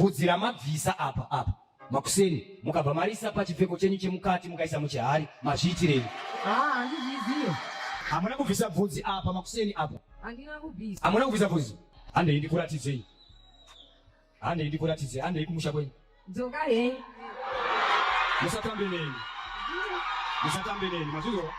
Bvudzi ramabvisa apa apa makuseni mukabva marisa pachipfeko chenyu chemukati mukaisa muchihari mazviitirei? Ah, handizvizive. Hamuna kubvisa bvudzi apa makuseni apa. Handina kubvisa. Hamuna kubvisa bvudzi. Handei ndikuratidzei. Handei ndikuratidze, handei kumusha kwenyu. Dzoka henyu. Musatambe neni. Musatambe neni, mazvizwa?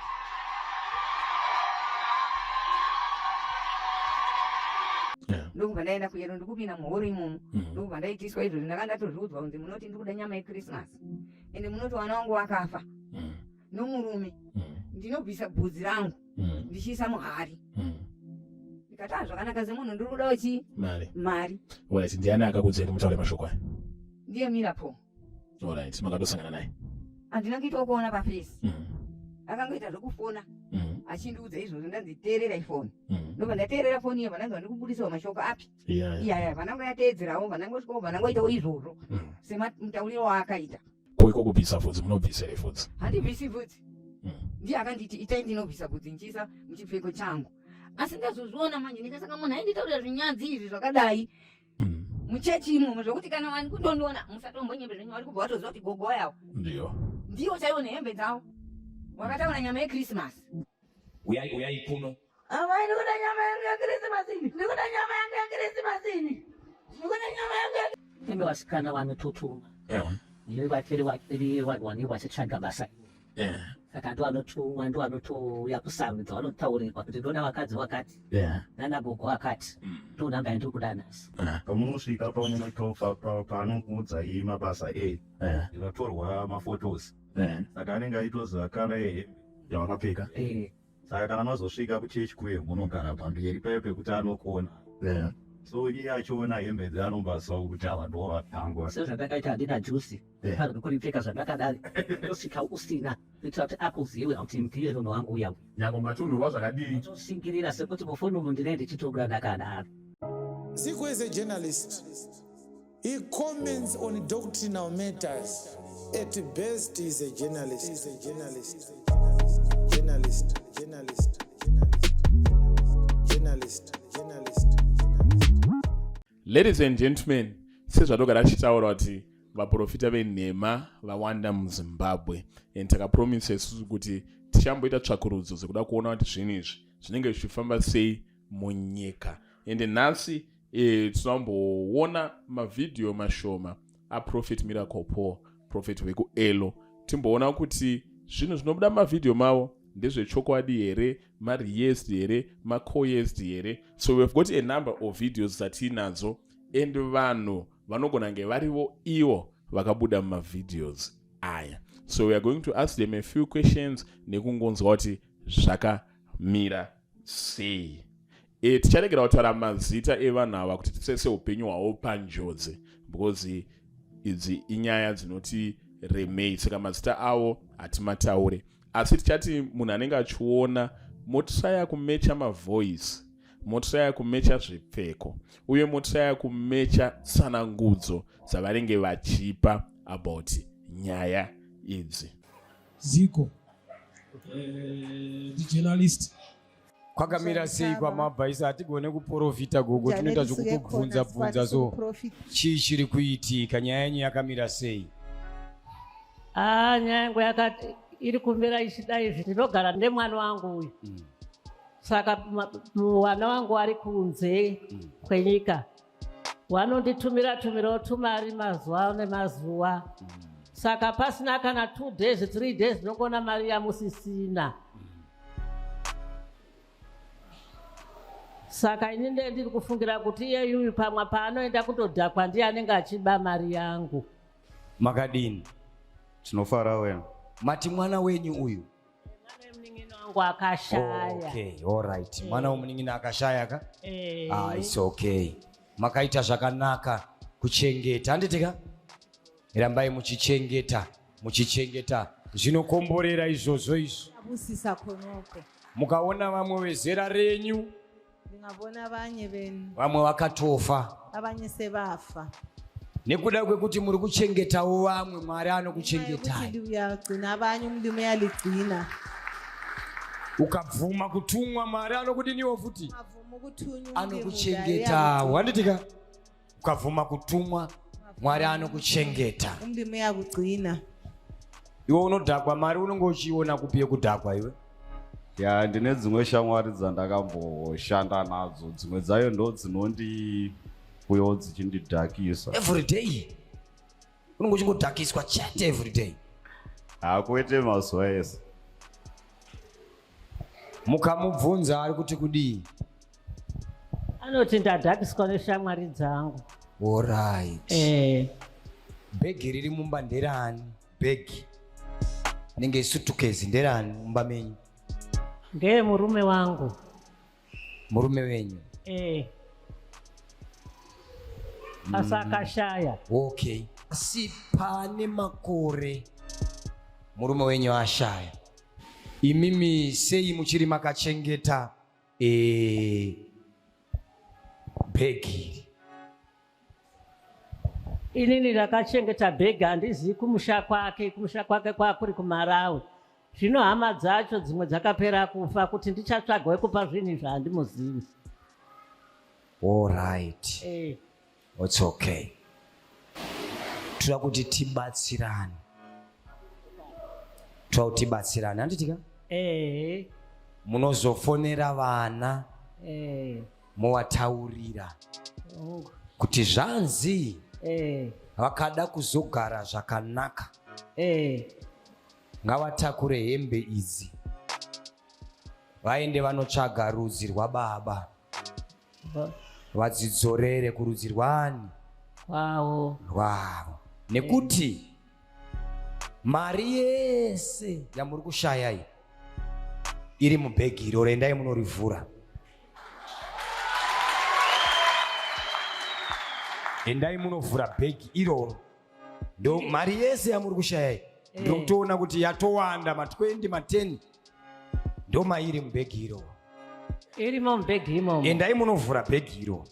Ndokubva ndaenda kuyero ndikupinda muhoro imomo. Ndokubva ndaitiswa izvozvo ndanga ndatozviudzwa kunzi munoti ndikuda nyama yechristmas. Ende munoti wana wangu wakafa. Nomurume. Ndinobvisa bvudzi rangu. Ndichiisa muhari. Ndikati ah zvakanaka semunhu ndiri kudawo chii? Mari. Mari. Alright, ndiani akakuudzai kuti mutaure mashoko aya? Ndiye Miracle. Alright, makatosangana naye. Handina kuitawo kuona pafesi. Akangoita zvekufona achindiudza izvozvo ndanzi teererai foni. Ndobva ndateerera foni iyo vanange vandikubudisawo mashoko api. Iyaya vanange yateedzerawo vanangosvikawo vanangoitawo izvozvo semutauriro waakaita. Ko iko kubvisa vhudzi munobvisa here vhudzi? Handibvisi vhudzi. Ndiye akanditi itai ndinobvisa vhudzi ndichiisa muchipfeko changu. Asi ndazozviona manje ndikasaka munhu ainditaurira zvinyadzi izvi zvakadai. Muchechi imomo zvekuti kana wani kundondiona musatombonyebe zvenyu vari kubva vatoziva kuti gogo yawo. Ndiyo. Ndiyo chaiwo nehembe dzavo. Wakataura nyama yeChristmas. Uyai uyai kuno. Amai ndikuda nyama yangu yeChristmas ini. Ndikuda nyama yangu yeChristmas ini. Ndikuda nyama yangu ya Imi vasikana vanototuma. Imi vatiri vatiri vanhu vanenge vachitsvaga basa. Saka ndo vanotumwa ndo vanotouya kusarudza vanotaurirwa kuti ndoda vakadzi vakati. Nana gogo akati. Ndo namba yandiri kuda nhasi. Pamunosvika paanokuudzai mabasa e ndinotorwa mafotos saka anenge aitoziva kala yehembe yavakapfeka saka kana mazosvika kuchechi kuye munogara pamberi paye pekuti anokuona so iye achiona hembe dzeanombaziva kuti ava ndo vatangwa sezvandakaita handina jusi panhu pekuripfeka zvandakadari tosvika usina kuitira kuti akuzive kuti ndiye munhu wangu uya nyange matunhurwa zvakadii tosingirira sekuti mufoni umu ndinee ndichitobuda ndakadaro Zico is a journalist. He comments on doctrinal matters. At best, he's a journalist. He's a journalist. Journalist. Journalist. Journalist. Journalist. Journalist. Ladies and gentlemen, sezvatogara tichitaura kuti vaprofita venhema vawanda muZimbabwe and takapromisa isusu kuti tichamboita tsvakurudzo dzekuda kuona kuti zvinhu izvi zvinenge zvichifamba sei munyika and nhasi e, tinomboona mavhidhiyo mashoma aprofet Miracle Paul, prophet vekuElo, timboona kuti zvinhu zvinobuda mumavhidhiyo mavo ndezvechokwadi here, mariyest here, macoyest here. So we've got a number of videos dzatiinadzo and vanhu vanogona kunge varivo ivo vakabuda mumavhidhios aya. So we are going to ask them a few questions nekungonzwa kuti zvakamira sei. E, ticharegera kutaura mazita evanhu ava kuti tisese upenyu hwavo panjodzi because idzi inyaya dzinoti remei, saka mazita avo hatimataure, asi tichati munhu anenge achiona motraya kumecha mavoice, motraya kumecha zvipfeko uye motraya kumecha tsanangudzo dzavanenge vachipa about nyaya idzi. Zico, eh, the journalist. Kwakamira sei kwamabva isa hatigone kuprofita gogo tinoita zvekutobvunza bvunza so chii chiri kuitika nyaya yenyu yakamira sei? Ah, nyaya yangu yakati iri kumira ichida izvi ndinogara nemwana wangu uyu saka mwana wangu ari kunze kwenyika Wanonditumira tumirawo tumari mazuva nemazuva saka pasina kana 2 days 3 days ndinongoona mari yamusisina saka ini ndee ndiri kufungira kuti iye yuyu pamwe paanoenda kundodhakwa ndiye anenge achiba mari yangu. Makadini? Tinofara wena. Mati mwana wenyu uyu? Mwana wemunin'ina wangu akashaya. Okay, all right. Mwana wemunin'ina akashaya ka? Eh. Ah, it's okay. Makaita zvakanaka kuchengeta, handiti ka? Rambai muchichengeta, muchichengeta. Zvinokomborera izvozvo izvo. Abusisa khonokho. Mukaona vamwe vezera renyu Ngingabona abanye benu. Vamwe vakatofa. Abanye sebafa. Nekuda kwekuti muri kuchengetawo vamwe, Mwari anokuchengetai. Uyagcina abanye, uMlimu uyaligcina. Ukabvuma kutumwa, Mwari anokudiniwo futi? Ungavuma ukuthunywa, Anokuchengetawo. Handiti ka? Ukabvuma kutumwa, Mwari anokuchengeta. Umlimi uyakugcina. Iwe unodhakwa mari unenge uchiiona kupi yekudhakwa iwe? Ya, ndine dzimwe shamwari dzandakamboshanda nadzo, dzimwe dzayo ndo dzinondiuyawo dzichindidhakisa. Every day unenge uchingodhakiswa chete every day. Hakuite mazuva ese. Mukamubvunza ari kuti kudii? Anoti ndadhakiswa neshamwari dzangu. Alright. Eh. Bhegi riri mumba nderani? Bhegi nenge sutukezi nderani mumba menyu? Ndeye murume wangu. Murume wenyu? Eh. Asi akashaya. Okay. Asi pane makore murume wenyu ashaya. Imimi sei muchiri makachengeta eh, bhegi iri? Inini ndakachengeta bhegi, handizivi kumusha kwake, kumusha kwake kwakuri kuMarawi. Zvino hama dzacho dzimwe dzakapera kufa, kuti ndichatsvaga wekupa zvinhu izvi handimuzivi. Alright. Eh. It's okay. Toda kuti tibatsirane. Toda kuti tibatsirane, handiti ka? Eh. Munozofonera vana Eh. mowataurira Hongu. kuti zvanzi Eh. vakada kuzogara zvakanaka Eh. ngavatakure hembe idzi vaende vanotsvaga rudzi rwababa vadzidzorere kurudzi rwani kwavo rwavo, nekuti mari yese yamuri kushaya iyi iri mubhegi iroro. Endai munorivhura, endai munovhura bhegi iroro, ndo mari yese yamuri kushaya iyi. Ndiri kutoona kuti yatowanda, ma20, ma10, ndo mairi mubhegi iroro. Irimo mubhegi imomo. Endai munovhura bhegi iroro,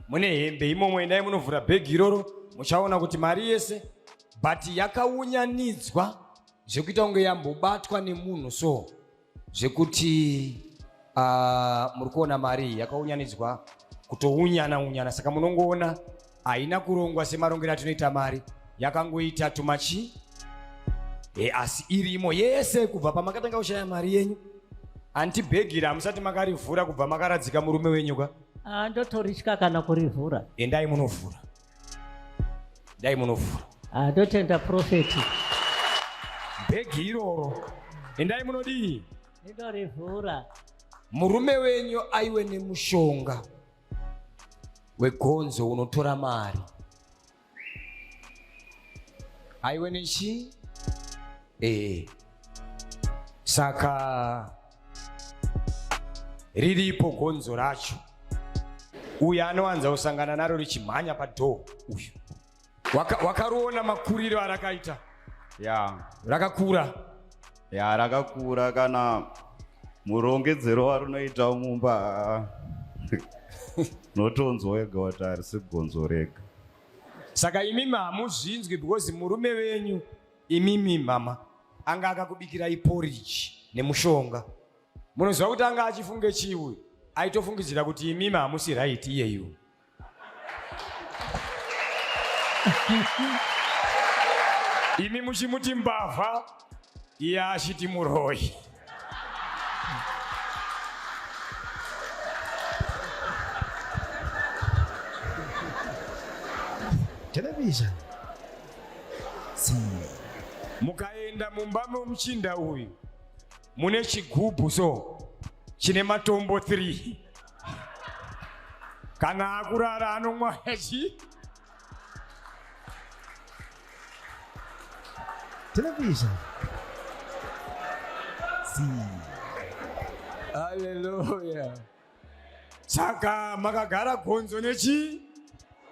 mune hembe imomo. Endai munovhura bhegi iroro, muchaona kuti mari yese, but yakaunyanidzwa zvekuita kunge yambobatwa nemunhu, so zvekuti muri kuona mari iyi yakaunyanidzwa kutounyana unyana, saka munongoona haina kurongwa semarongero atinoita mari, yakangoita tumachi e, asi irimo yese kubva pamakatanga kushaya mari yenyu. Anti bhegi hamusati makarivhura kubva makaradzika murume wenyu ka? Ah, ndotoritya kana kurivhura. Endai munovhura, endai munovhura. Ah, ndotenda prophet. Bhegi iroro endai munodii? Ndorivhura. Murume wenyu aiwe nemushonga wegonzo unotora mari, aiwe nechi saka riripo gonzo racho. Uyu anowanza kusangana naro richimhanya padhoo uyu. Wakaruona makuriro arakaita? Ya. Rakakura. Ya, rakakura, kana murongedzero warunoita mumba notonzwa wega kuti harisi gonzo rega. Saka imimi hamuzvinzwi because murume wenyu, imimi mama, anga akakubikirai porridge nemushonga. Munoziva kuti anga achifunge chii uyu? Aitofungidzira kuti imimi hamusi right iyeyu. Imi muchimuti mbavha, iye achiti muroyi. Television. Mukaenda mumba memuchinda uyu mune chigubhu so chine matombo 3. Kana akurara anomwa chi Television. Haleluya. Saka makagara gonzo nechi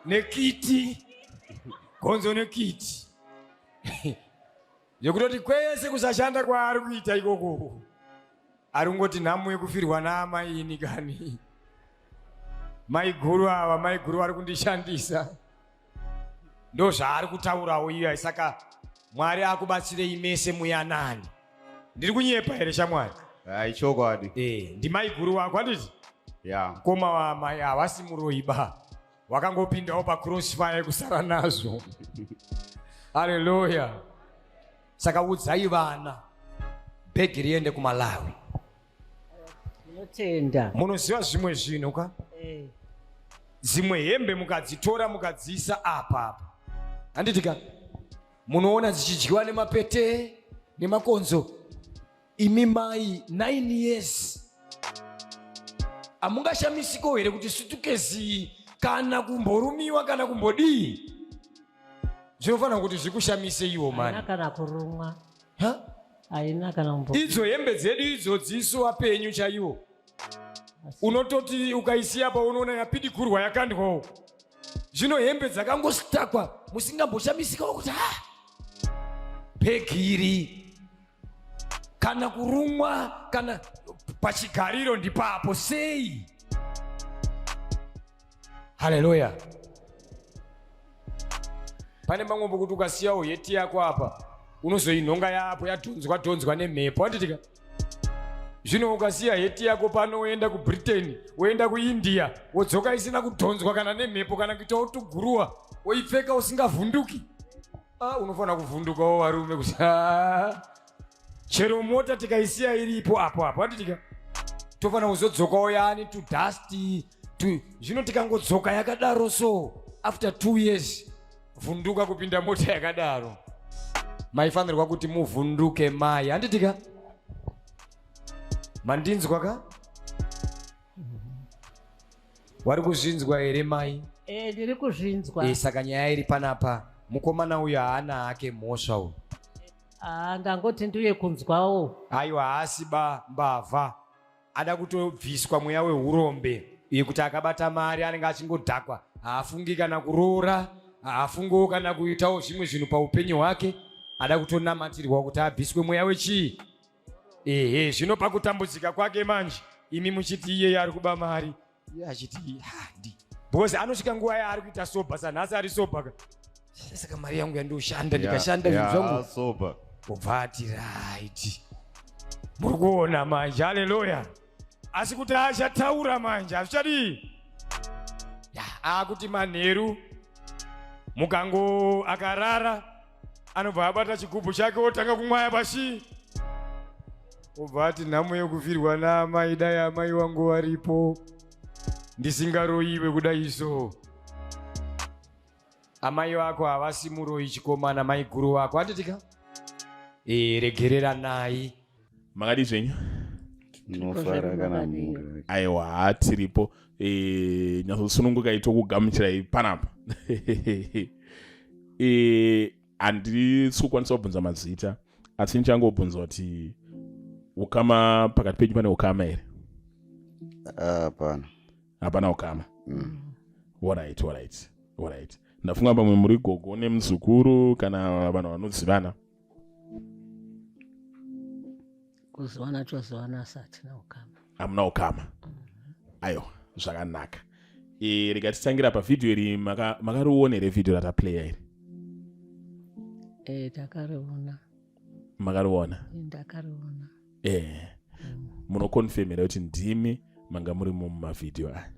nekiti, gonzo nekiti, yekutoti kwese kusashanda kwaari kuita ikoko ari kungoti nhamo yekufirwa naamaini kani, maiguru ava, maiguru vari kundishandisa, ndo zvaari kutaurawo iyo. Saka Mwari akubatsirei mese muyanani. Ndiri kunyepa here, shamwari? Hai, chokwadi. Eh, ndimaiguru wako, handiti? Ya. Koma wamai havasi muroyi ba. Wakangopindawo pacrossfire kusara nazvo. Haleluya. Saka udzai vana bhegi riende kuMalawi. Ndinotenda. Munoziva zvimwe zvinhu ka? Eh. Dzimwe hembe mukadzitora mukadziisa apa apa. Handiti ka? Munoona dzichidyiwa nemapete nemakonzo. Imi mai 9 years hamungashamisiko here kuti sutukezi kana kumborumiwa kana kumbodii zvinofanira kuti zvikushamise iwo mani kana kurumwa haina kana kumbo idzo hembe dzedu idzodzi isu vapenyu chaiwo unototi ukaisiya paunoona yapidigurwa yakandwawo zvino hembe dzakangositakwa musingamboshamisikawo kuti ha bhegi iri kana kurumwa kana pachigariro ndipapo sei haleluya pane pamwe pokuti ukasiyawo heti yako apa unozoinhonga yapo yadhonzwa dhonzwa nemhepo anditika zvino ukasiya heti yako pano woenda kubritain woenda kuindia wodzoka isina kudhonzwa kana nemhepo kana kuitawo tuguruwa woipfeka usingavhunduki ah, unofanira kuvhundukawo varume kuti ah. chero mota tikaisiya iripo apo apo anditika tofanira kuzodzokawo yaani to dust to zvino tikangodzoka yakadaro so after two years vhunduka kupinda mota yakadaro maifanirwa kuti muvhunduke mai handitika mandinzwa ka wari kuzvinzwa here mai eh, ndiri kuzvinzwa e, saka nyaya iri panapa mukomana uyo haana hake mhosva uyu ah, ndangoti ndiuye kunzwawo aiwa haasi ba mbavha ada kutobviswa mweya wehurombe uye kuti akabata mari anenge achingodhakwa haafungi kana kuroora haafungiwo kana kuitawo zvimwe zvinhu paupenyu hwake ada kutonamatirwa kuti abviswe mweya wechii ehe zvino pakutambudzika kwake manje imi muchiti iyeye ari kuba mari iye achiti handi because anosvika nguva yaari kuita sobha sanhasi ari sobha ka saka mari yangu yandoshanda ndikashanda zvinhu zvangu soba obva ati right muri kuona manje haleluya asi kuti achataura manje hazvichadii ya akuti manheru mukango akarara anobva abata chigubhu chake otanga kumwaya pashi obva ati nhamo yekufirwa naamai dai amai wangu varipo ndisingaroyiwe kudai so amai vako havasi muroyi chikomana maiguru vako handitika e, regereranai makadii zvenyu Tinofara kana mhuri. Aiwa tiripo e, nyatsosunungukai tokugamuchirai panapa e, handisi kukwanisa kubvunza mazita asi ndichangobvunza kuti ukama pakati penyu pane ukama here Hapana. Hapana ukama. Alright, alright, alright. Ndafunga pamwe muri gogo nemuzukuru kana vanhu vanozivana. Kuzivana tozivana asi hatina ukama. Hamuna ukama. Aiwa, zvakanaka. E, rega titangira pavhidhiyo iri makariona here vhidhiyo rataplaya iri? E, takariona. Makariona? Ndakariona. E, munokonfirm here kuti ndimi manga muri mumavhidhiyo aya?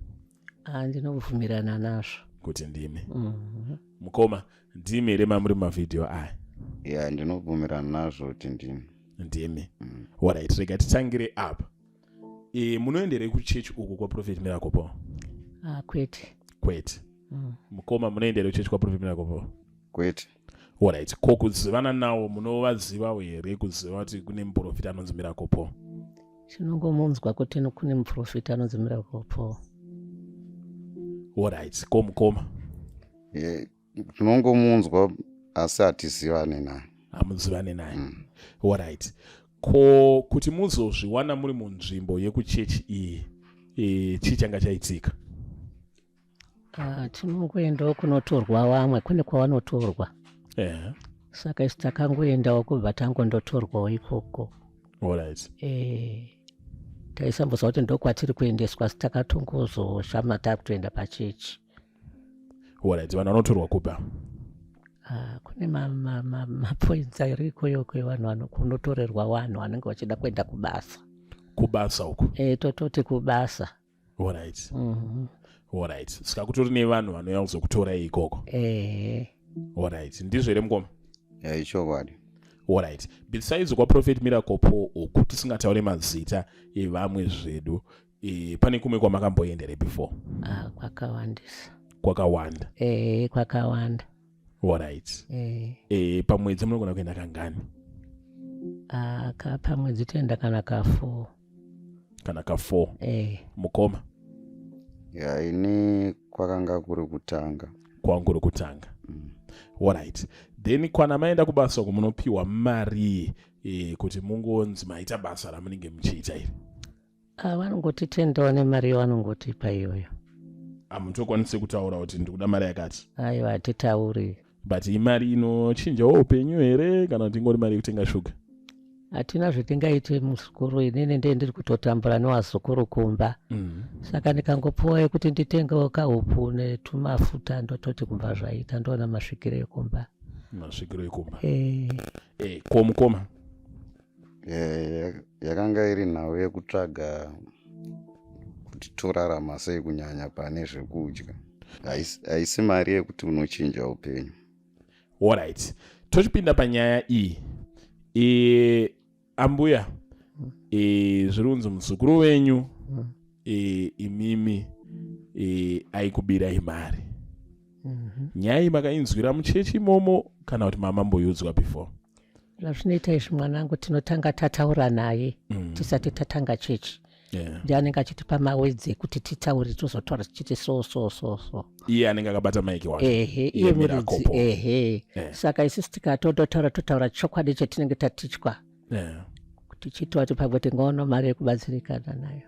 Ah, ndinobvumirana nazvo. Kuti ndimi. Mukoma, ndimi here mamuri mumavhidhiyo aya? Ya, ndinobvumirana nazvo kuti ndimi. Ndimi. Alright, rega titangire apa. E, munoenderei kuchechi uku kwaProphet Miracle Paul? Ah, kwete. Kwete. Mukoma, munoenderei kuchechi kwaProphet Miracle Paul? Kwete. Alright, ko kuzivana nawo munovazivawo here kuziva kuti kune muprofita anonzi Miracle Paul? Tinongomunzwa kuti kune muprofita anonzi Miracle Paul. Alright, ko mukoma? Tinongomunzwa asi hatizivane naye. Hamuzivane naye. Alright. Ko kuti muzozviwana muri munzvimbo yekuchechi iyi, e, chii changa chaitika? Ah, tinongoendawo kunotorwa vamwe, kune kwavanotorwa. Saka isu takangoendawo kubva tangondotorwawo ikoko. Alright. Taisamboziva kuti ndokwatiri kuendeswa, asi takatongozoshama takutoenda pachechi. Alright, vanhu vanotorwa kupa? Ah, kune mapoints ariko yoko evanhu kunotorerwa vanhu vanenge vachida kuenda kubasa. Kubasa uko? Tototi kubasa. Alright. Alright, saka kutori nevanhu vanouya kuzokutorai ikoko? Ehe. Alright, ndizvo here mukoma? Ichokwadi. Alright, besides kwaProphet Miracle Paul uku, tisingataure mazita evamwe zvedu, pane kumwe kwamakamboenda here before? Ah, kwakawandisa. Kwakawanda? Ehe, kwakawanda. Alright. Pamwedzi munogona kuenda kangani? Ah, pamwedzi toenda kana ka4. Kana ka4? Eh. Mukoma? Ya, ini kwakanga kuri kutanga. Kwangu kuri kutanga. Alright, then kwana maenda kubasa uku, munopiwa mari kuti mungonzi maita basa ramunenge muchiita iri? Ah, vanongotitendawo nemari yavanongotipa iyoyo. Hamutokwanisi kutaura kuti ndikuda mari yakati? Aiwa, hatitauri. But imari inochinjawo upenyu here, kana kuti ingori mari yekutenga shuga? Hatina zvetingaite muzukuru. Inini ndee ndiri kutotambura newazukuru kumba. Saka ndikangopuwa yekuti nditengewo kahupu netumafuta, ndototi kumba zvaita, ndoona masvikiro ekumba. Masvikiro ekumba. Eh. Ko mukoma? Yakanga iri nhau yekutsvaga kuti torarama sei, kunyanya pane zvekudya. Haisi mari yekuti unochinja upenyu. Alright, tochipinda panyaya iyi. Ambuya, zviri kunzi muzukuru wenyu imimi aikubirai mari. Nyaya iyi makainzwira muchechi imomo, kana kuti mamamboiudzwa before? Zvazvinoita izvi, mwanangu, tinotanga tataura naye tisati tatanga chechi. Ndiye anenge achitipa mawedzi ekuti titaure, tozotaura tichiti so so so so. Iye anenge akabata maiki wacho? Ehe, iye muridzi, ehe. Saka isusu tikatototaura, totaura chokwadi chatinenge tatichwa, tichitwa kuti pamwe tingaona mari yekubatsirikana nayo.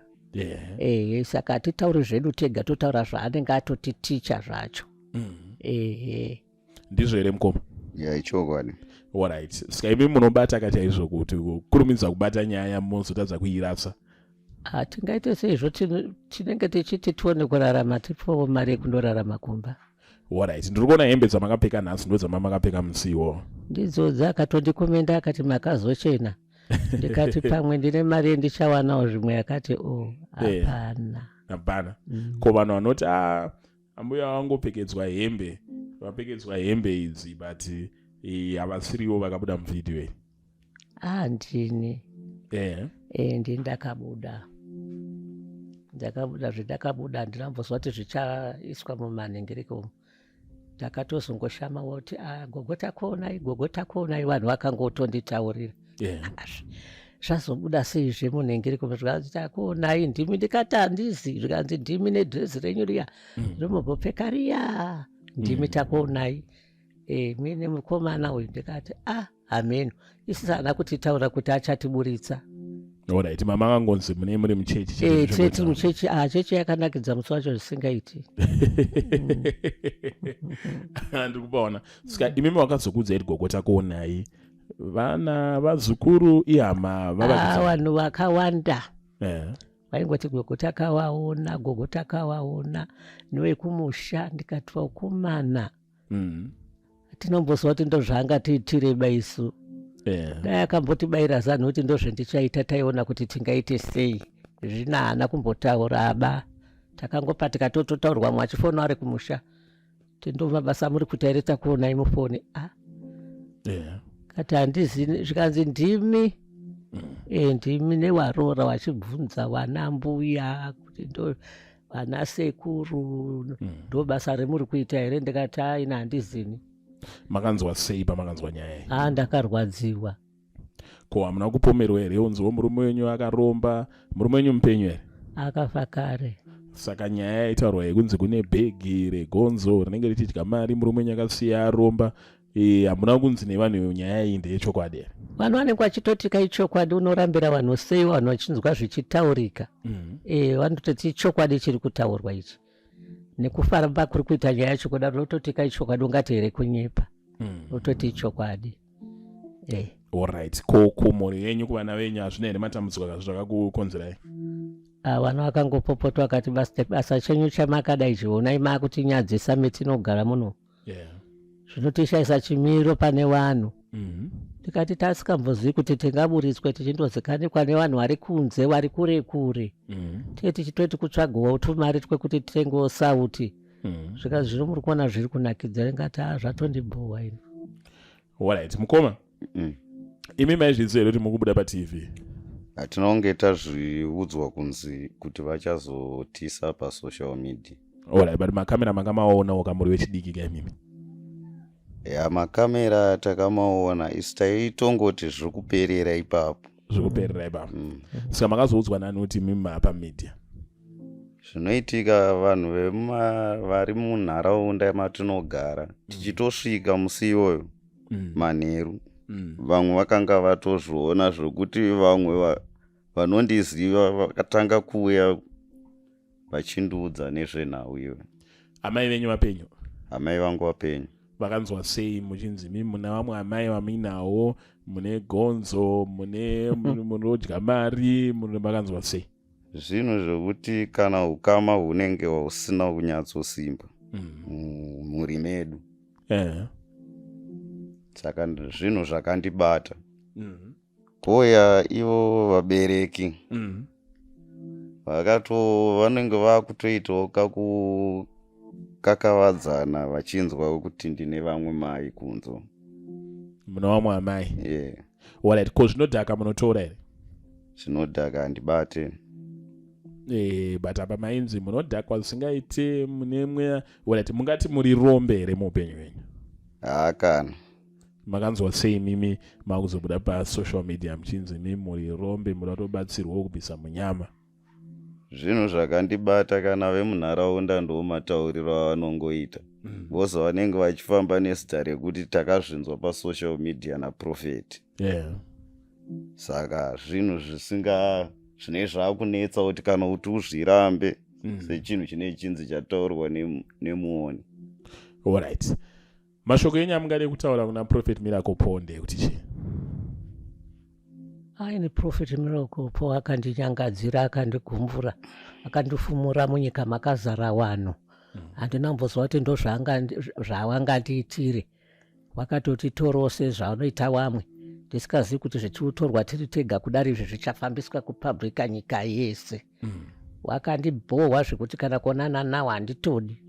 Ehe, saka hatitauri zvedu tega, totaura zvaanenge atotiticha zvacho. Ehe. Ndizvo here, mukoma? Ya, ichokwadi. Alright, saka imi munobata ka chaizvo kuti kurumidza kubata nyaya, muzotadza kuirasa? Hatingaite seizvo, tinenge tichiti tione kurarama, tipowo mari yekundorarama kumba. Alright, ndiri kuona hembe dzamakapfeka nhasi ndo dzamakapfeka musi iwowo? Ndidzodzi. Akatondikomenda akati makazochena, ndikati pamwe ndine mari yendichawanawo zvimwe. Akati o, hapana. Hapana. Ko vanhu vanoti a ambuya vangopfekedzwa hembe, vapfekedzwa hembe idzi, but havasiriwo vakabuda muvhidhiyo iyi? Ah, ndini. E, ndini ndakabuda, ndakabuda zvendakabuda. Handinambozwa kuti zvichaiswa mumanhingiriko umu. Ndakatozongoshama woti, "Ah, gogo takuonai, gogo takuonai." Vanhu vakangotonditaurira. Ah, zvazobuda seizve munhingiriko? Zvikanzi takuonai, ndimi. Ndikati handizi. Zvikanzi ndimi nedhirezi renyu riya rimumbopfeka riya, ndimi. Takuonai, muine mukomana uyu. Ndikati ah, hameno, isisi haana kutitaura kuti achatiburitsa. Alright, mama akangonzi mune muri muchechi chete. Eh, tiri muchechi. Ah, chechi yakanakidza musi wacho zvisingaiti. Ndiri kupaona. Saka imimi wakazokudzai kuti gogo takuonai, vana, vazukuru, ihama? Ah, vavakidzani? Vanhu vakawanda vaingoti gogo takawaona, gogo takawaona, newekumusha. Ndikati wakumana, tinombozwa kuti ndozvaangatiitireba isu. Dai akambotibayira zano kuti ndozvendichaita, taiona kuti tingaite sei. Zvino haana kumbotaura aba, takangopa tikatototaurwa mwe achifona ari kumusha kuti ndo mabasa amuri kuita here, takuonai mufoni. Ah, kati handizi. Zvikanzi ndimi. E, ndimi newarora, wachibvunza wana mbuya kuti ndo vana sekuru, ndo basa remuri kuita here? Ndikati aina, handizini. Makanzwa sei pamakanzwa nyaya iyi? A, ndakarwadziwa. Ko hamuna kupomerwa here unziwo murume wenyu akaromba? Murume wenyu mupenyu here? Akafa kare. Saka nyaya yaitaurwa yekunzi kune bhegi regonzo rinenge richidya mari, murume wenyu akasiya aromba, hamuna kunzi nevanhu nyaya iyi ndeyechokwadi here? Vanhu vanenge vachitoti kaichokwadi, unorambira vanhu sei, vanhu vachinzwa zvichitaurika? Vanototi ichokwadi chiri kutaurwa ichi, nekufamba kuri kuita nyaya yacho kudaro, unototi kaichokwadi, ungati here kunyepa? Unototi ichokwadi. Alright, ko kumhuri yenyu, kuvana venyu, hazvina here matambudziko akazvo zvakakukonzerai? Ah, vana vakangopopotwa, vakati basa chenyu chamakadai chionai, makutinyadzisa metinogara muno, zvinotishayisa chimiro pane vanhu. Tikati tasikambozivi kuti tingaburitswe tichindozikanirwa nevanhu vari kunze vari kure kure. Tiye tichitoti kutsvagawo tumari twekuti titengewo sauti. Zvika zvino muri kuona zviri kunakidza ndingati ah zvatondibhowa ini. Alright, mukoma. Imi maizviziva here kuti mukubuda paTV? Hatina kunge tazviudzwa kunzi kuti vachazotisa pasocial media. Alright, but makamera manga maonawo kamuri vechidiki ka imimi? Ya makamera takamaona isu taitongoti zviri kuperera ipapo. Zviri kuperera ipapo. Saka makazoudzwa nani kuti imimi maapa media? Zvinoitika vanhu vari munharaunda matinogara tichitosvika musi iwoyo manheru vamwe vakanga vatozviona zvokuti vamwe vanondiziva vakatanga kuuya vachindiudza nezvenhau iyoyo. Amai venyu vapenyu? Amai vangu vapenyu. Vakanzwa sei muchinzi imi muna vamwe amai vamuinawo mune gonzo mune munodya mari makanzwa sei? Zvinhu zvekuti kana ukama hunenge husina kunyatsosimba mumhuri medu. Saka zvinhu zvakandibata. Kouya ivo vabereki vanenge vakutoitawo kakukakavadzana vachinzwa kuti ndine vamwe mai kunzo. Mune vamwe amai? Yeah. Alright, ko zvinodhaka munotora here? Zvinodhaka handibate. But apa mainzi munodhakwa zvisingaite mune mweya. Alright, mungati muri rombe here muupenyu hwenyu? Haa kana. Makanzwa sei mimi makuzobuda pasocial media muchinzi mimi muri rombe muda kutobatsirwawo kubvisa munyama? Zvinhu zvakandibata kana vemunharaunda ndomatauriro avanongoita. Because vanenge vachifamba nezita rekuti takazvinzwa pasocial media naprofeti. Saka zvinhu zvisinga zvinenge zvakunetsa kuti kana kuti uzvirambe sechinhu chine chinzi chataurwa nemuoni. Alright. Mashoko enyu amungade kutaura kuna Prophet Miracle Paul ndeyekuti chii? Aini Prophet Miracle Paul akandinyangadzira, akandigumbura, akandifumura munyika makazara vanhu. Handina kumbozwa kuti ndozvawangandiitire. Wakatoti torose zvaunoita wamwe, ndisikazivi kuti zvichiutorwa tiri tega kudari izvi zvichafambiswa kupublica nyika yese. Wakandibhohwa zvekuti kana kuonana nawo handitodi.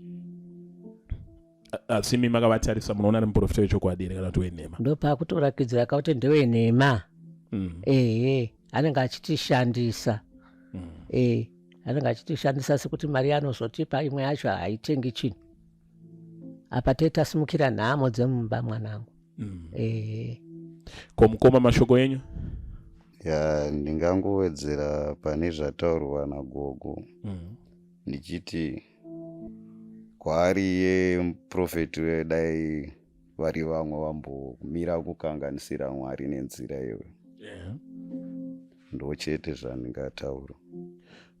Asi imi makavatarisa munoona ari muprofita wechokwadi here kana kuti wenhema? Ndopakutorakidzira kauti ndewenhema. Ehe, anenge achitishandisa. Anenge achitishandisa sekuti mari yaanozotipa imwe yacho haitengi chinhu. Apa tee tasimukira nhamo dzemumba mwanangu. Ehe. Ko mukoma mashoko enyu? Ya, ndingangowedzera pane zvataurwa nagogo. Ndichiti kwaari iye muprofeti uye dai vari vamwe vambomira kukanganisira Mwari nenzira iyoyo. Ndochete zvandingataura.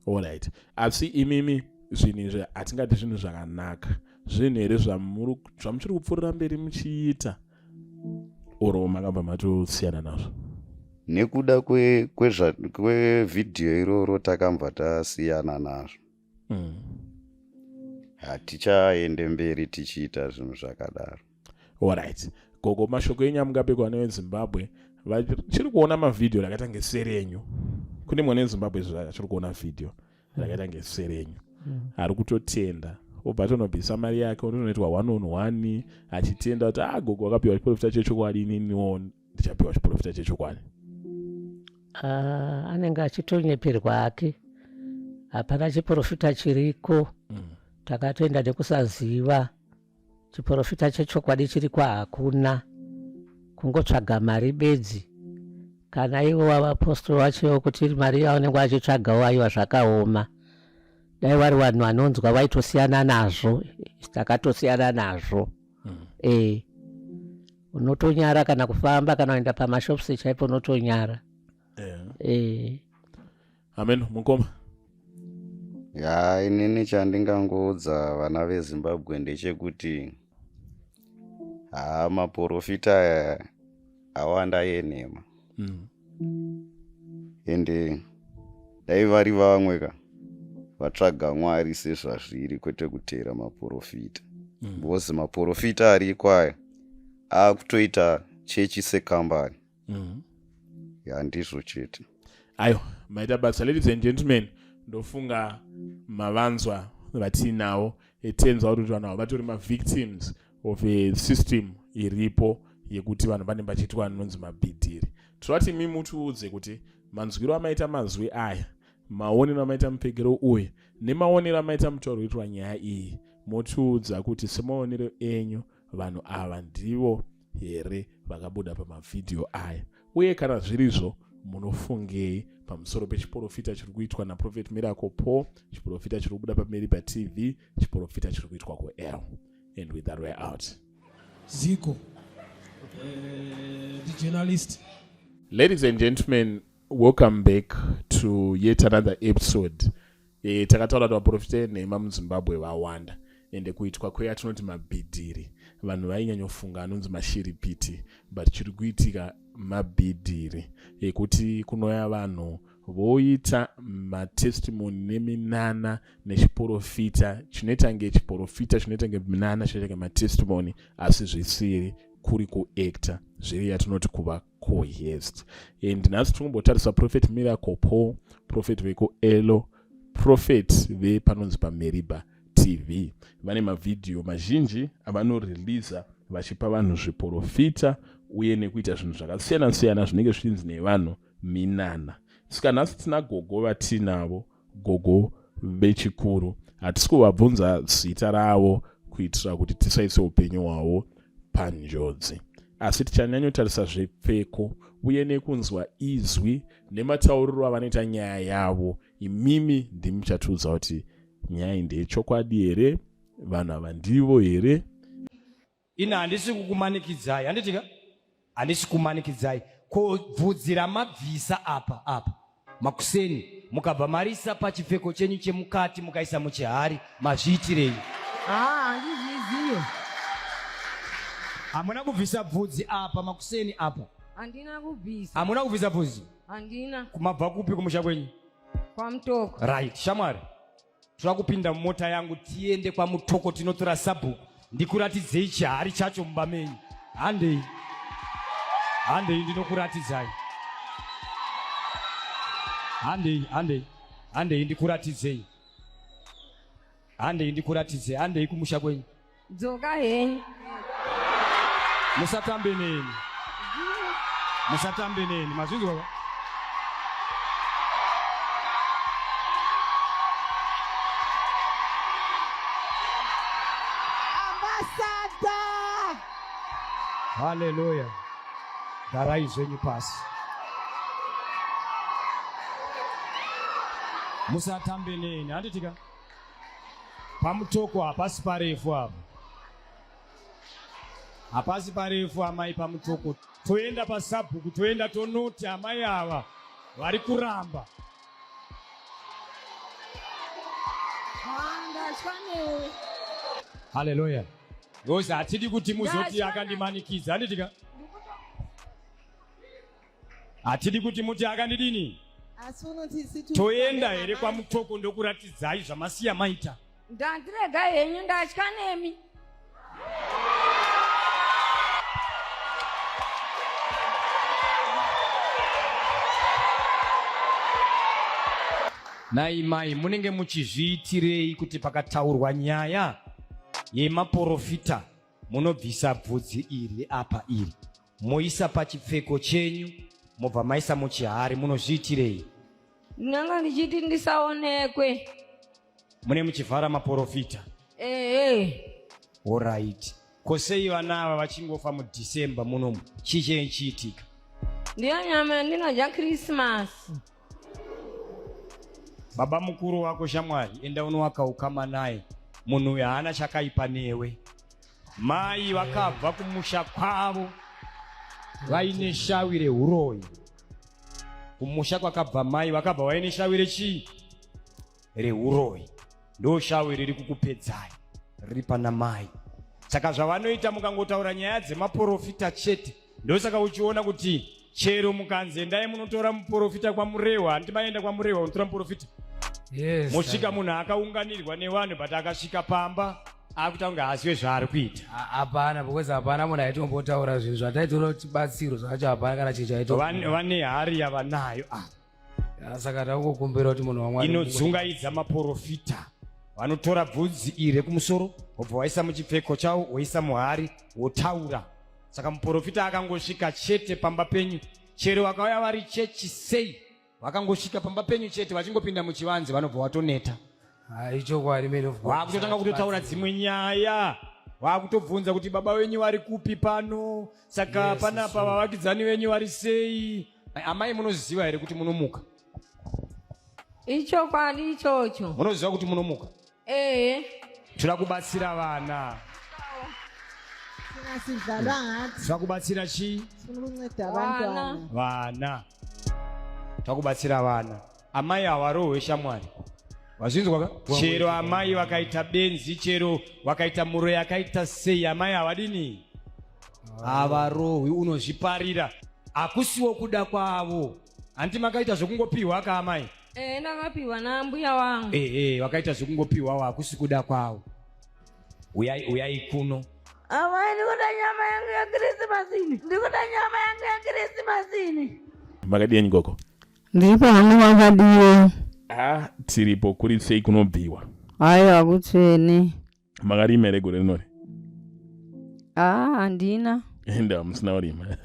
Alright. Asi imimi zvinhu izvi hatingati zvinhu zvakanaka. Zvinhu here zvamuchiri kupfuurira mberi muchiita oro makabva matosiyana nazvo? Nekuda kwevhidhiyo iroro takambva tasiyana nazvo. Hatichaende mberi tichiita zvinhu zvakadaro. Alright. Gogo, mashoko enyu amungape kuvana veZimbabwe vachiri kuona mavhidhiyo rakaita ngeserenyu. Kune mwana weZimbabwe achiri kuona vhidhiyo rakaita ngeserenyu. Ari kutotenda obva atonobvisa mari yake otonoitwa one on one achitenda kuti gogo wakapiwa chiprofita chechokwadi, ininiwo ndichapiwa chiprofita chechokwadi. Anenge achitonyeperwa hake, hapana chiprofita chiriko. Takatoenda nekusaziva chiprofita chechokwadi chiriko hakuna, kungotsvaga mari bedzi. Kana ivo vapostori vacho kuti mari yavanenge vachitsvagawo aiwa zvakaoma. Dai vari vanhu vanonzwa vaitosiyana nazvo, takatosiyana nazvo. Unotonyara kana kufamba kana kuenda pamashops chaipo unotonyara. Amen. Mukoma. Ya, inini chandingangoudza vana veZimbabwe ndechekuti haa maprofita aya awanda enhema. Ende dai vari vamwe ka vatsvaga Mwari sezvazviri kwete kuteera maprofita. Because maprofita ariko aya akutoita chechi sekambani. mm. Ya, ndizvo chete. Aiwa, maita basa ladies and gentlemen. Ndofunga mavanzwa vatiinawo. It turns out kuti vanhu ava vatori mavictims of a system iripo yekuti vanhu vanenge vachiitwa anonzi mabhidhiri. Tinoda kuti imi mutiudze kuti manzwiro amaita mazwi aya, maonero amaita mupfekero uyu, nemaonero amaita mutauro uitwa nyaya iyi, motiudza kuti semaonero enyu vanhu ava ndivo here vakabuda pamavhidhiyo aya, uye kana zvirizvo munofungei pamusoro pechiporofita chiri kuitwa naProphet Miracle Paul, chiporofita chiri kubuda paMeriba TV, chiporofita chiri kuitwa kuL. And with that we're out. Zico, the journalist. Ladies and gentlemen, welcome back to yet another episode. Takataura kuti vaprofita enhema muZimbabwe vawanda, ende kuitwa kweyatinoti mabhidhiri, vanhu vainyanyofunga anonzi mashiripiti, but chiri kuitika mabhidhiri ekuti kunouya vanhu voita matestimony neminana nechiporofita chinoita nge chiporofita chinoita nge minana chinoita nge matestimony, asi zvisiri, kuri kuacta zviri yatinoti kuva coerced. And nhasi tiri kumbotarisa Prophet Miracle Paul, prophet vekuElo, prophet vepanonzi paMeriba TV. Vane mavhidhiyo mazhinji avanoreleasa vachipa vanhu zviporofita uye nekuita zvinhu zvakasiyana-siyana zvinenge zvichinzi nevanhu minana. Saka nhasi tina gogo vatinavo, gogo vechikuru. Hatisi kuvabvunza zita ravo kuitira kuti tisaise upenyu hwavo panjodzi, asi tichanyanyotarisa zvipfeko uye nekunzwa izwi nematauriro avanoita nyaya yavo. Imimi ndimi muchatiudza kuti nyaya iyi ndeyechokwadi here, vanhu ava ndivo here. Ini handisi kukumanikidzai, handitika? Handisi kumanikidzai. Ko bvudzi ramabvisa apa apa makuseni mukabva marisa pachipfeko chenyu chemukati mukaisa muchihari, mazviitirei? Ah, handizvizive. Hamuna kubvisa bvudzi apa makuseni apa? Handina kubvisa. Hamuna kubvisa bvudzi? Handina. Mabva kupi kumusha kwenyu? KwaMutoko. Right, shamwari. Toda kupinda mumota yangu tiende kwaMutoko tinotora sabhuku ndikuratidzei chihari chacho mumba menyu. Handei. Handei ndinokuratidzai. Handei, handei. Handei ndikuratidzei. Handei ndikuratidzei. Handei kumusha kwenyu. Dzoka henyu. Musatambe neni. Musatambe neni. Mazvinzwa ka? Ambassador! Hallelujah. Garai zvenyu pasi. Musatambe neni. Handitika? Pamutoko hapasi parefu apa. Hapasi parefu amai pamutoko. Toenda pasabhuku toenda tonoti amai ava vari kuramba. Hallelujah. Because hatidi kuti muzoti akandimanikidza handiti ka? Hatidi kuti muti akandidini. Asi unoti situ Toenda here kwaMutoko ndokuratidzai zvamasiya maita. Ndandirega henyu ndatya nemi. Nhai mai munenge muchizviitirei kuti pakataurwa nyaya yemaporofita munobvisa bvudzi iri apa iri moisa pachipfeko chenyu mobva maisa muchihari munozviitirei? Ndinanga ndichiti ndisaonekwe. Mune muchivhara maporofita? Ehe. Alright. Ko sei vana ava vachingofa muDecember munomu? Chii chenyu chiitika? Ndiyo nyama yandinodya Christmas. Baba mukuru wako shamwari, enda unowaka ukama naye. Munhu uyu haana chakaipa newe. Mai vakabva kumusha kwavo vaine shawi rehuroyi. Kumusha kwakabva mai vakabva vaine shawi rechii? Rehuroyi. Ndo shawi riri kukupedzai riri pana mai. Saka zvavanoita mukangotaura nyaya dzemaporofita chete, ndosaka uchiona kuti chero mukanzi endai munotora muporofita kwaMurehwa, handiti maenda kwaMurehwa unotora muporofita? Yes. Mosvika munhu akaunganirwa nevanhu but akasvika pamba. Akuita kunge haazive zvaari kuita. Hapana because hapana munhu aitombotaura zvinhu zvataitoda kuti tibatsirwe zvacho hapana kana chinhu chaito. Vane hari yavanayo ah. Saka takungokumbira kuti munhu waMwari inodzungaidza maporofita vanotora bvudzi iri rekumusoro wobva waisa muchipfeko chawo woisa muhari wotaura saka muporofita akangosvika chete pamba penyu chero vakauya vari chechi sei vakangosvika pamba penyu chete vachingopinda muchivanze vanobva watoneta Ichokwadi man of God. Wakutotanga kutotaura dzimwe nyaya wakutobvunza kuti baba venyu vari kupi pano saka yes, panapa vavakidzani venyu vari sei amai munoziva here kuti munomuka Ichokwadi ichocho. Munoziva kuti munomuka? Ehe. Toda kubatsira vana. Singasidlalwa ngathi. Toda kubatsira chii? Sifuna ukunceda abantwana. Vana. Toda kubatsira vana. Amai havarohwe shamwari. Wazvinzwa ka? Chero amai vakaita benzi, chero vakaita muroyi akaita sei, amai havadini? Havarohwi, unozviparira. Hakusiwo kuda kwavo. Hanti makaita zvekungopiwa ka amai? Eh, ndakapiwa naambuya wangu. Eh, eh, vakaita zvekungopiwa hakusi kuda kwavo. Uyai, uyai kuno. Amai, ndikuda nyama yangu yaKrisimasi ini. Ndikuda nyama yangu yaKrisimasi ini. Makadii henyu gogo? Ndiripo hangu makadiwo. Ah, tiripo kuri sei kunobviwa? Aiwa kutsvene. Makarima here gore rinori? Ah, handina. Enda musina kurima.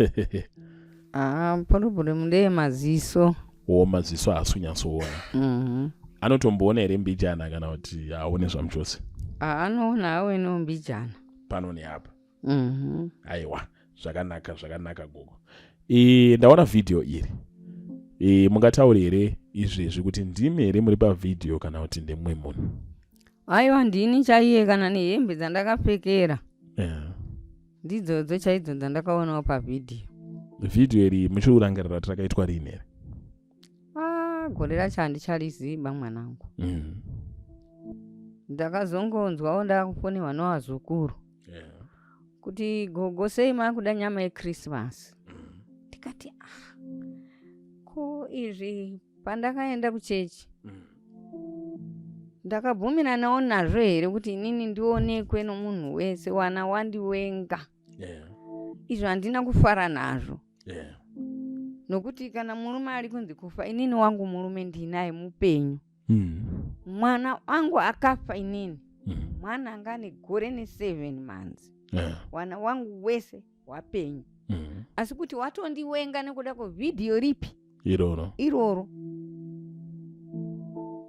Ah, problem ndeye maziso. Wo maziso haasi kunyatsoona. Mhm. Anotomboona here mbijana kana kuti haaone zvamuchose? Ah, anoona awenewo mbijana. Pano neapa. Mhm. Aiwa, zvakanaka zvakanaka gogo. E, ndaona vhidhiyo iri. E, mungataure here izvezvi kuti ndimi here muri pavhidhiyo kana kuti ndemumwe munhu? Aiwa ndini chaiye kana nehembe dzandakapfekera. Yeah. Ndidzodzo chaidzo dzandakaonawo pavhidhiyo. Vhidhiyo iri muchiri kurangarira kuti rakaitwa riini here? Ah, gore racho handichariziva mwanangu. Ndakazongonzwawo ndakufonerwa nevazukuru. Yeah. Kuti gogo sei makuda nyama yeChristmas? Ndikati ah, ko izvi pandakaenda kuchechi ndakabvumiranawo nazvo here kuti inini ndionekwe nomunhu wese wana wandiwenga yeah. izvo handina kufara nazvo yeah. nokuti kana murume ari kunzi kufa inini wangu murume ndinaye mupenyu mwana wangu akafa inini mwana anga ane gore ne7 months yeah. wana wangu wese wapenyu asi kuti watondiwenga nekuda kwevhidhiyo ripi iroro iroro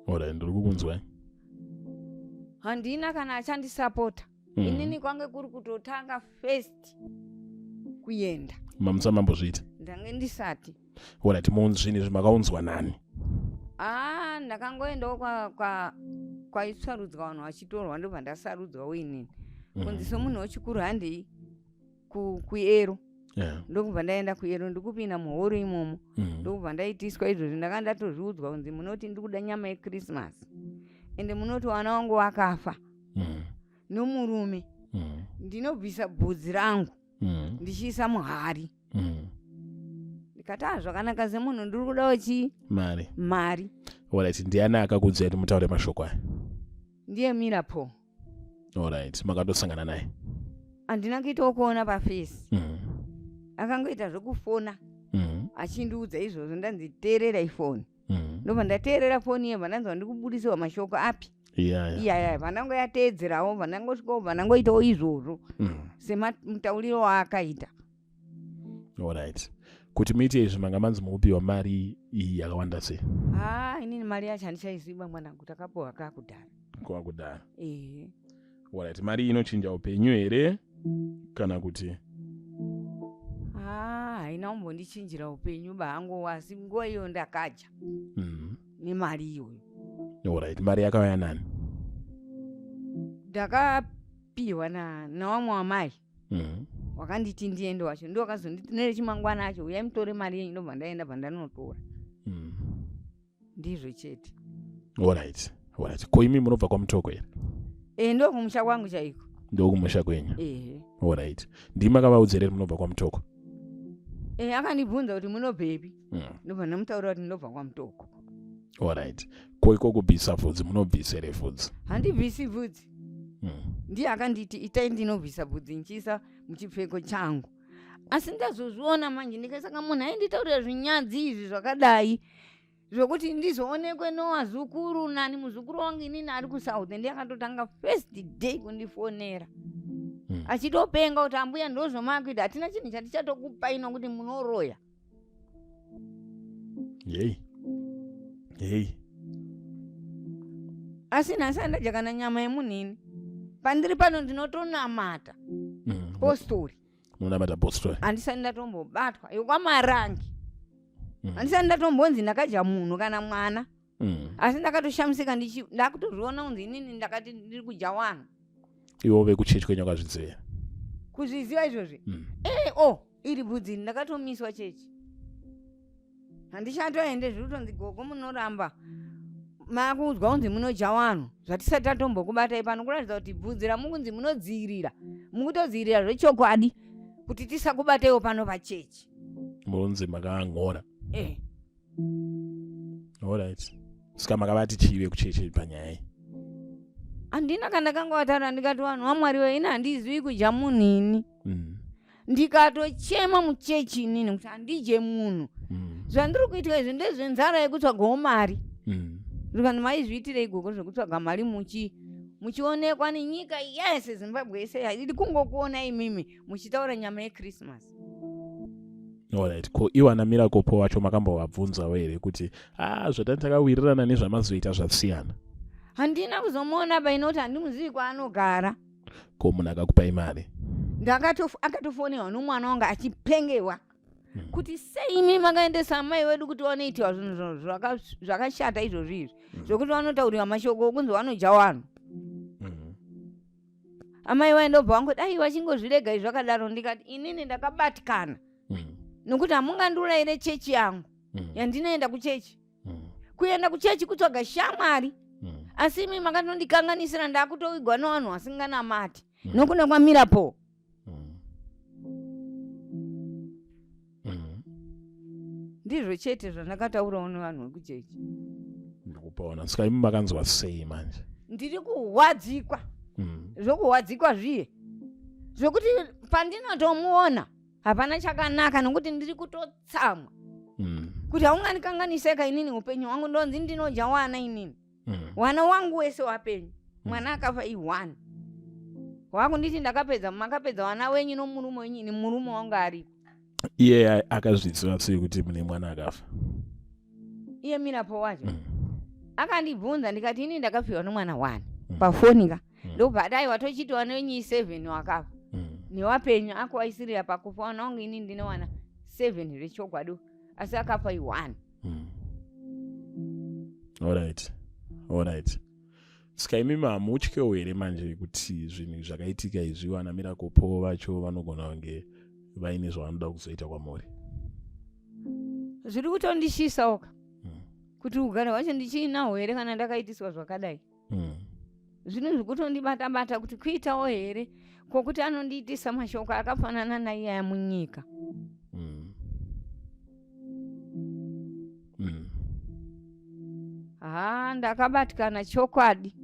orai ndiri kukunzwai handina kana achandisapota inini kwange kuri kutotanga first kuenda mamusa mambozviita ndange ndisati orit zvinhu izvi makaunzwa nani aa ndakangoendawo kwaitsarudzwa vanhu vachitorwa ndobva ndasarudzwawo inini kunzi somunhu wechikuru handei kuyero yeah. ndokubva ndaenda kuyero ndikupinda muhoro imomo ndokubva ndaitiswa izvozvi ndakanga ndatozviudzwa kunzi munoti ndikuda nyama yechristmas ende munoti wana wangu wakafa nomurume ndinobvisa bvudzi rangu ndichiisa muhari ndikati ah zvakanaka semunhu ndiri kudawo chii mari mari orit ndiani akakuudzai kuti mutaure mashoko aya ndiye mirapo Alright, makatosangana naye? Handina kuitawo kuona pafesi. Akangoita zvekufona. Achindiudza izvozvo ndanzi teererai foni. Ndobva ndateerera foni iye bva ndanzwa ndikubudisirwa mashoko api. Iyaya. Iyaya bva ndangoyateedzerawo bva ndangosvikawo bva ndangoitawo izvozvo. Semutauriro waakaita. Alright. Kuti muite izvi manga manzi mukupiwa mari iyi yakawanda sei? Haa inini mari yacho handichaiziva mwanangu takapiwa kakudhara. Kwakudhara. Ehe. Alright, mari inochinja upenyu here kana kuti Haa haina kumbondichinjira upenyu bahangu asi nguva iyo ndakadya nemari iyoyo. Alright, mari yakauya nani? Ndakapiwa na nawamwe wamai. Wakanditi ndiende wacho ndiwo wakazonditi nerechimangwana acho uyai mutore mari yenyu ndobva ndaenda bva ndanotora. Ndizvo chete. Alright, alright. Ko imi munobva kwaMutoko here? Eh ndokumusha kwangu chaiko. Ndokumusha kwenyu. Ehe. Alright. Ndimi makavaudza here munobva kwaMutoko? Eh akandibvunza kuti munobvepi? Ndobva ndamutaurira kuti ndinobva kwaMutoko. Alright. Ko iko kubvisa bvudzi munobvisa here bvudzi? Handibvisi bvudzi. Ndiye akanditi itai ndinobvisa bvudzi nchiisa muchipfeko changu. Asi ndazozviona manje ndikasaka munhu ainditaurira zvinyadzi izvi zvakadai zvokuti ndizoonekwe nowazukuru nani muzukuru wangu inini ari kusouth ndiye akatotanga first day kundifonera achitopenga kuti ambuya ndozvomakuita hatina chinhu chatichatokupai nokuti munoroya. Yei yei. Asi nhasi andadya kana nyama yemunhu ini. Pandiri pano ndinotonamata postori. Munonamata postori? Handisati ndatombobatwa yokwamarangi. Handisati ndatombonzi ndakadya munhu kana mwana. Asi ndakatoshamisika ndakutozviona kunzi inini ndakati ndiri kudya wanhu. Ivo vekuchechi kwenyu vakazviziva? Kuzviziva izvozvi? O iri bvudzi ndakatomiswa chechi. Handichatoende, zviri kutonzi gogo munoramba makuudzwa kunzi munodya wanhu zvatisati tatombokubatai pano, kuratidza kuti bvudzi ramukunzi munodziirira mukutodziirira zvechokwadi kuti tisakubataiwo pano pachechi. Munonzi makangora. Alright. Saka makavati chii vekuchechi panyaya iyi? Handina kana ndakangowataura ndikati vanhu vaMwari we ini handizivi kudya munhu ini. Ndikatochema muchechi inini kuti handidye munhu. Zvandiri kuitwa izvi ndezvenzara yekutsvagawo mari. Zvikanzi maizviitirei gogo zvekutsvaga mari muchionekwa nenyika yese, Zimbabwe yese iri kungokuona imimi muchitaura nyama yeChristmas. Alright, ko iwana Miracle Paul wacho makambovabvunzawo here kuti zvatani takawirirana nezvamazoita zvasiyana? Handina kuzomuona paine kuti handimuzivi kwaanogara. Ko munhu akakupai mari? Akatofonerwa nomwana wangu achipengewa kuti sei imi makaendesa amai vedu kuti vanoitiwa zvinhu zvakashata izvozvi izvi zvokuti vanotaurirwa mashoko okunzi vanodya vanhu. Amai vaindobva vangu dai vachingozvirega izvi zvakadaro. Ndikati inini ndakabatikana nokuti hamungandiurayire chechi yangu yandinoenda kuchechi. Kuenda kuchechi kutsvaga shamwari, asi imi makatondikanganisira, ndakutovigwa nevanhu vasinganamati nokuda kwaMirapo. Ndizvo chete zvandakataurawo nevanhu vekuchechi. Ndikupaona. Saka imi makanzwa sei manje? Ndiri kuhwadzikwa. Zvokuhwadzikwa zviye zvokuti pandinotomuona hapana chakanaka, nokuti ndiri kutotsamwa kuti haungandikanganiseka inini upenyu hwangu, ndonzi ndinodya wana inini. Wana wangu wese wapenyu, mwana akafa i1, wakunditi ndakapedza, makapedza wana wenyu nomurume wenyu, ini murume wangu ariko. Iye akazviziva sei kuti mune mwana akafa? Iye Mirapo wacho akandibvunza, ndikati ini ndakafiwa nomwana 1 pafoni ka. Ndobva ati aiwa, tochiti wana wenyu i7 wakafa newapenyu akuwaisirira pakufa wana wangu, ini ndine wana 7 zvechokwadi, asi akafa i1. Alright, alright. Saka imimi hamutyewo here manje kuti zvinhu zvakaitika izvi vana Miracle Paul vacho vanogona kunge vaine zvavanoda kuzoita kwamuri? Zviri kutondishisawo ka kuti ugare hwacho ndichiinahwo here kana ndakaitiswa zvakadai. Zvinhu zvikutondibata bata kuti kuitawo here kwokuti anondiitisa mashoko akafanana naiyaya munyika. Ha, ndakabatikana chokwadi.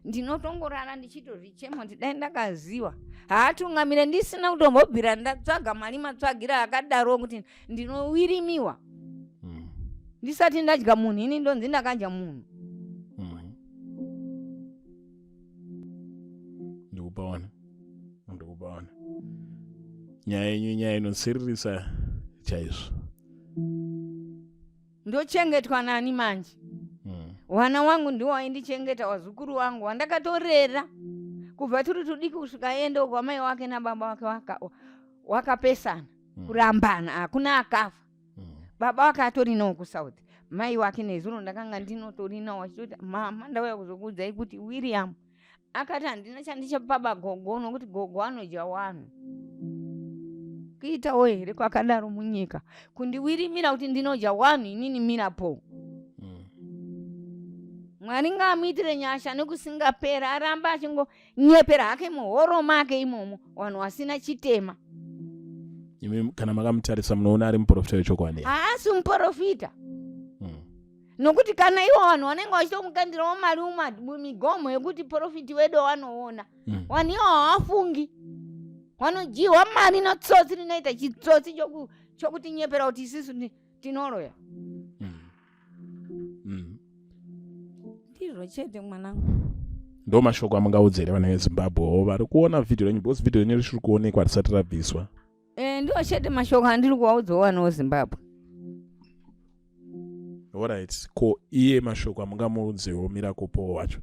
Ndinotongorara ndichitozvichema kuti dai ndakaziva haatungamire ndisina kutombobvira ndatsvaga mari matsvagira akadaro kuti ndinowirimiwa ndisati ndadya munhu, ini ndonzi ndakadya munhu. Ndikupaona, ndikupaona. Nyaya yenyu inyaya inosiririsa chaizvo. Ndochengetwa nani manje? Wana wangu ndiwo waindichengeta, wazukuru wangu wandakatorera kubva turi tudiki kusvika ende uko amai wake nababa wake wakapesana kurambana, hakuna akafa. Baba wake atorinawo kuSouth, mai wake nezuro ndakanga ndinotorinawo achitoti mama ndauya kuzokuudzai kuti William akati handina chandichapa bagogo nokuti gogo anodya wanhu. Kuitawo here kwakadaro munyika kundiwirimira kuti ndinodya wanhu inini Mirapo? Mwari ngaamuitire nyasha nekusingapera, aramba achingonyepera hake muhoro make imomo vanhu vasina chitema. Imi kana makamutarisa munoona ari muprofita wechokwadi? Haasi muprofita. Nokuti kana ivo vanhu vanenge vachitomukandirawo mari mumigomo yekuti profiti wedu wanoona mm. vanhu ivo havafungi, vanodyiwa mari notsotsi rinoita chitsotsi chokutinyepera kuti isusu tinoroya. Ndizvo chete mwanangu. Ndo mashoko amungaudze here vana veZimbabwe vari kuona vhidhiyo renyu, because vhidhiyo renyu richiri kuonekwa risati rabviswa? E, ndiwo chete mashoko andiri kuvaudzawo vana veZimbabwe. Alright, ko iye mashoko amungamuudzewo Miracle Paul wacho?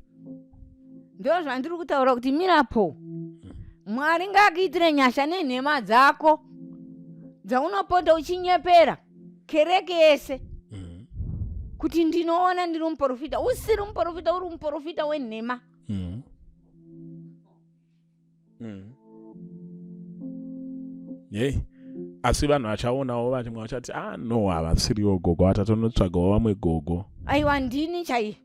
Ndo zvandiri kutaura kuti Miracle, Mwari ngaakuitire nyasha nenhema dzako dzaunopota uchinyepera kereke yese kuti ndinoona ndiri muprofita, usiri muprofita, uri muprofita wenhema. Hey, asi vanhu vachaonawo vamwe vachati ah no, havasiriwo gogo, vatatonotsvagawo vamwe gogo. Aiwa, ndini chaiye.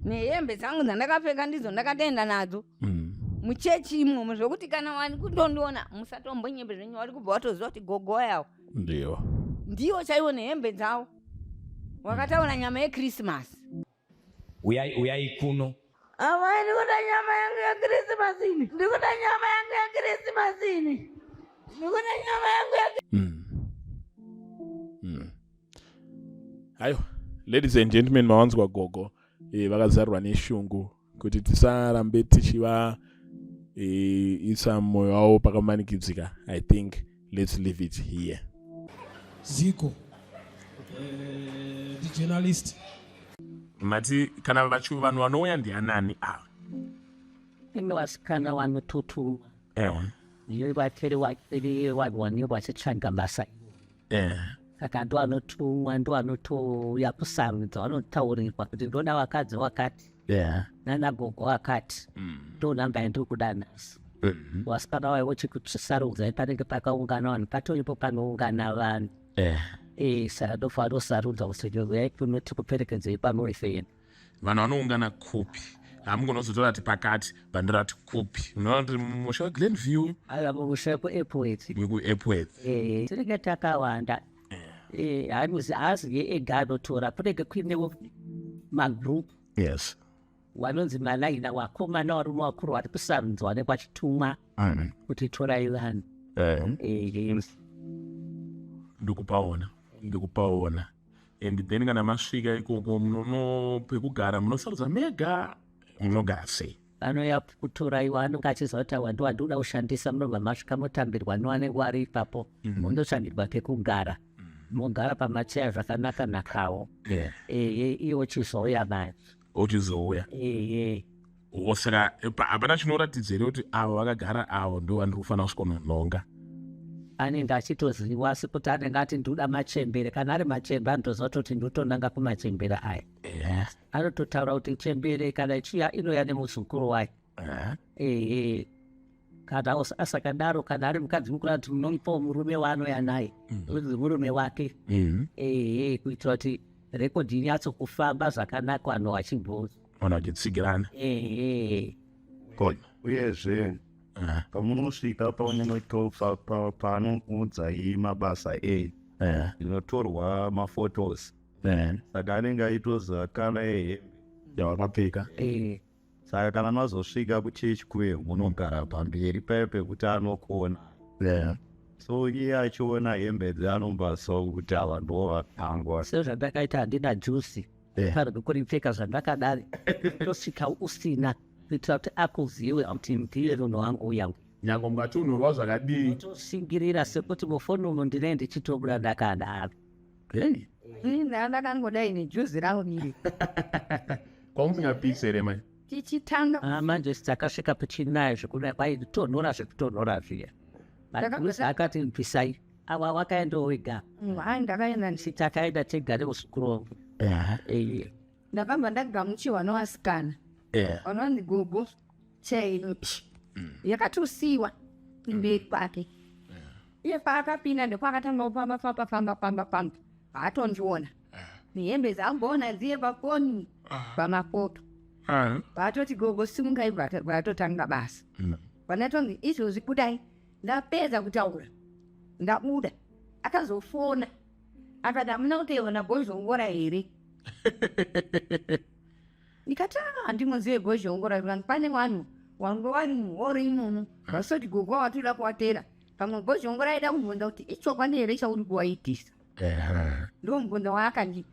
Nehembe dzangu dzandakapfeka ndidzo ndakatoenda nadzo muchechi imomo, zvokuti kana wani kutondiona, musatombonyepe zvenyu, wari kubva watoziva kuti gogo yawo Ndiyo. Ndiwo chaiwo nehembe dzavo wakataura nyama yeKrisimasi. Uyai, uyai kuno. Amai, ndikuda nyama yangu yaKrisimasi ini, ndikuda nyama yangu yaKrisimasi ini, ndikuda nyama yangu ya Aiwa, ladies and gentlemen, mawanzwa gogo vakazarurwa neshungu kuti tisarambe tichiva isa mwoyo wavo pakamanikidzika. I think let's leave it here. Ziko, the journalist. Mati kana vanhu vanouya ndianani ava? Imi vasikana vanototumwa iyo vateri vateri vanhu vanenge vachitsvaga basa, saka ndo vanotumwa, ndo vanotouya kusarudza, vanotaurirwa kuti ndoda vakadzi wakati nana gogo wakati, ndo namba yandiri kuda nhasi. Vasikana vayo vochikusarudzai, panenge pakaungana vanhu, patoripo panoungana vanhu. Saka ndofa vanosarudza kuti uyai kuno tikuperekedzei panoifeni. Vanhu vanoungana kupi? Hamungonozotora kuti pakati bandirati kupi? Unoona kuti musha weGlen View? Aiwa, musha wekuEpworth. WekuEpworth. Tinenge takawanda. Hamuzi haazi ega anotora, kunenge kuinewo magroup vanonzi malaina, vakomana, varume vakuru vari kusarudzwa nekwachitumwa kuti torai vanhu. Ndikupaona, ndikupaona. And then kana masvika ikoko, munono pekugara munosarudza mega, munogara sei? Vanoya kutoraiwa anenge achiziva kuti awa ndo wandinoda kushandisa. Munobva masvika, motambirwa nevanenge vari ipapo, mundotsvagirwa pekugara, mogara pamacheya zvakanaka nakawo. Ehe, iwo chizouya manje. Uchizouya. Ehe. Saka hapana chinoratidza here kuti avo vakagara avo ndo vandiri kufanira kusvika nonhonga? Anenge achitoziva, asi kuti anenge ati ndoda machembere, kana ari machembere anotoziva kutoti ndotonanga kumachembere aya. Anototaura kuti chembere kana ichiuya inouya nemuzukuru wayo. Ehe, kana asakadaro, kana ari mukadzi mukuru ati munomupawo murume waanoya naye, unzi murume wake. Ehe, kuitira kuti rekodhi inyatsokufamba zvakanaka, vanhu vachibvunza. Vanhu vachitsigirana. Ehe. Good. Uyezve pamunosvika paanokuudzai mabasa e ndinotorwa maphotos, saka anenge aitoziva colour yehembe yavakapfeka. Saka kana mazosvika kuchechi kuye, munogara pamberi paye pekuti anokuona. So iye achiona hembe dzeanombasawo kuti ava ndo vatangwa. Sezvandakaita, handina juzi, fanirwe kuripfeka zvandakadari, tosvika usina, kuitira kuti akuzive kuti ndiye munhu wangu uya. Nyange mukatonhorwa zvakadii. Tosingirira sekuti mufoni umu ndinee ndichitobuda ndakadaro. Hey. Ini ndakangodai nejuzi rangu iri. Kwamusingapisi here mai? Tichitanga. Ah, manje takasvika pachinaya zvekuda, kwaitonhora zvekutonhora zviya. Majuzi akati bvisai, awa wakaendawo wega? Hai, ndakaenda. Takaenda tega nemusukuru wangu. Ndakabva ndagamuchirwa nevasikana vanonzi gogo chei yakatosiyiwa mberi kwake. Iye paakapinda ndopaakatanga kufamba famba famba famba famba, haatondiona nehembe dzamboona dziye pafoni pamafoto. Vaatoti gogo simukai, vaatotanga basa. Vanatonzi izvozvi budai, ndapedza kutaura ndabuda. Akazofona akati hamuna kuteerwa nabhozhongora here? Ndikati ah, handingozive gozhongora vanhu pane vanhu wange vari muhoro imomo vasoti gogo watoda kuvatera pamwe gozhongora aida kubvunza kuti ichokwadi here chauri kuwaitisa ndomubvunza waakandipa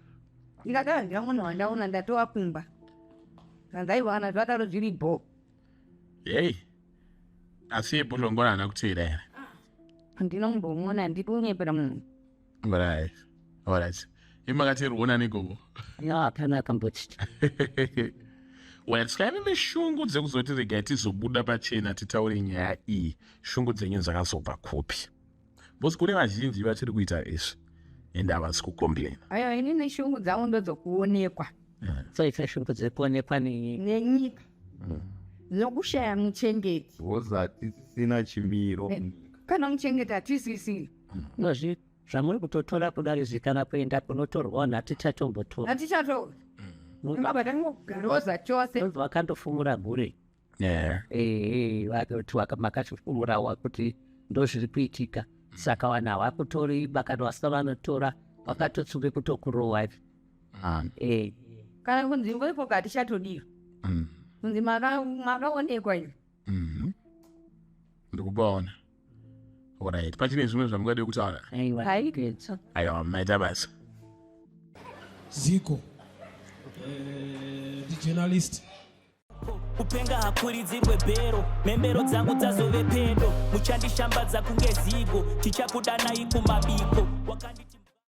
ndikati handina munhu wandaona ndatova kumba kanzi aiwa kana zvadaro zviri bho Hey. Asi yebhozhongora haana kuteera here? Ndinombomuona handidi kunyepera munhu. Right. Alright. Imi makateerwa nani gogo? Ya, hapana akamboti. Well, tikaive neshungu dzekuzoti regai tizobuda pachena titaure nyaya iyi. Shungu dzenyu dzakazobva kupi? Because kune vazhinji vachiri kuita izvi and havasi kucomplaina. Aiwa inini shungu dzangu ndodzokuonekwa. Dzoita shungu dzekuonekwa nenyika nokushaya muchengeti. Because hatisisina chimiro. Eh, kana muchengeti hatisisina. Nozvi zvamuri kutotora kudari izvi kana kuenda kunotorwa vanhu hatichatombotora. Hatichatora. Baba tangogaroza chose. Vakandofumura gure. Yeah. Eh, vakati makachifumura kuti ndozviri kuitika. Saka vanhu havakutori vakati vasina vanotora vakatotsunge kutokurowa ivi. Ah. Eh. Kana kunzvimbo ikoko hatichatodiwa. Kunzi makaonekwa ivi. Ndikupaona. Alright. Pachine zvimwe zvamungade kutaura? Aiwa. Aiwa, maita basa. Zigo. Eh, the journalist. Kupenga hakuridzirwe bhero, mhembero dzangu dzazove pedo, muchandishambadza kunge zigo, tichakudanai kumabiko. Wakandi